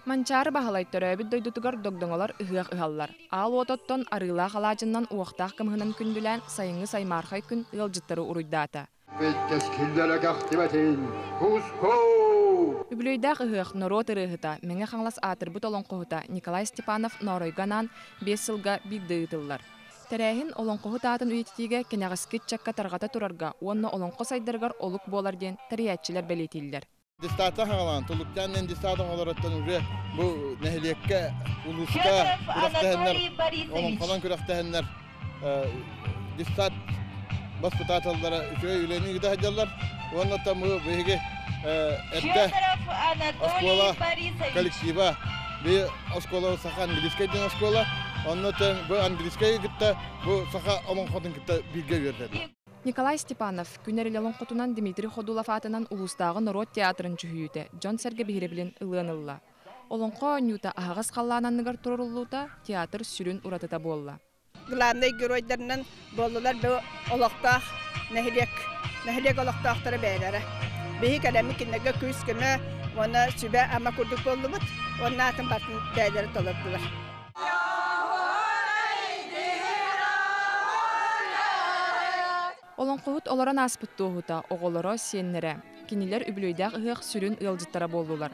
Манчаары Баһылай төрөөбүт дойдутугар догдоҥолор ыһыах ыһаллар. Аал уот оттон арыылаах алаадьыннан уохтаах кымыһынан күндүлээн сайыҥҥы саймаархай күн ыалдьыттары уруйдаата. Кэскиллэрэ кэхтибэтин, Куску! Үбүлүөйдээх ыһыах норуот ырыаһыта, Мэҥэ Хаҥалас аатырбыт олоҥхоһута Николай Степанов Нооройго анаан биэс сылга биирдэ ыытыллар. Тэрээһин олоҥхоһут аатын үйэтитиигэ кэнэҕэски ыччакка тарҕата турарга уонна олоҥхо сайдарыгар олук буолар диэн тэрийээччилэр бэлиэтииллэр. Дистаата хаҥалаан, Тулуктаан диэн дистаат оҥолороттон уже бу нэһилиэккэ, улууска күрэхтэһэннэр, олоҥхонон күрэхтэһэннэр дистаат баспытааталлара үчүгэй үлэни ыыта сылдьаллар. Уонна там биһиги эрдэ оскуола коллектива, би оскуола саха английскай диэн оскуола, онно бу английскай кытта бу саха олоҥхотун кытта бииргэ үөрдэллэр. Николай Степанов, Күн эрэл олоҥхотунан Дмитрий Ходулов аатынан улуустааҕы норуот театрын дьүһүйүүтэ дьон-сэргэ биһирэбилин ылыан ылла. Олоҥхо оонньуута аһаҕас халлаан анныгар туруоруллуута театр сүрүн уратыта буолла. Главнай геройдарынан буоллулар бу олохтоох нэһилиэк, нэһилиэк олохтоохторо бэйэлэрэ. Биһи кэлэммит кинилэргэ күүс-көмө уонна сүбэ-ама курдук буоллубут уонна атын бартын бэйэлэрэ толордулар. Олоҥхоһут олорон ааспыт туоһута, оҕолоро, сиэннэрэ. Кинилэр үбүлүөйдээх ыһыах сүрүн ыалдьыттара буоллулар.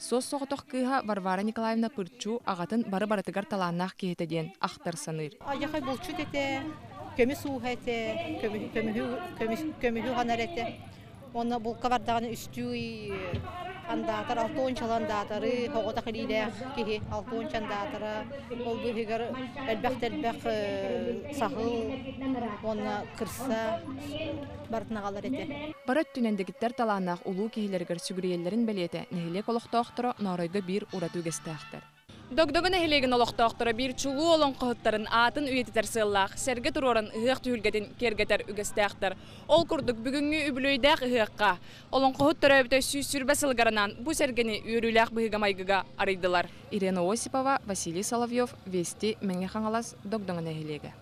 Суос-соҕотох кыыһа Варвара Николаевна Пырчу аҕатын бары-барытыгар талааннаах киһитэ диэн ахтар саныыр. Айахай булчут этэ, көмүс ууһа этэ, көмүһү, көмүһү ханар этэ. Уонна булка бардаҕына үстүү ый андаатар, алтуончалы андаатары, оҕотох илиилээх киһи алтуонча андаатара, ол быыһыгар элбэх-элбэх саһыл уонна кырса барытын аҕалар этэ. Бары өттүнэн дэгиттэр талааннаах улуу киһилэригэр сүгүрүйэллэрин бэлиэтэ нэһилиэк олохтоохторо Нооройго биир ураты үгэстээхтэр. Догдоҥо нэһилиэгин олохтоохторо биир чулуу олоҥхоһуттарын аатын үйэтитэр сыаллаах сэргэ туруоран ыһыах түһүлгэтин киэргэтэр үгэстээхтэр. Ол курдук бүгүҥҥү үбүлүөйдээх ыһыахха олоҥхоһут төрөөбүтэ 120 сылыгар анаан бу сэргэни үөрүүлээх быһыыга-майгыга арыйдылар. Ирена Осипова, Василий Соловьев, Вести, Мэҥэ Хаҥалас, Догдоҥо нэһилиэгэ.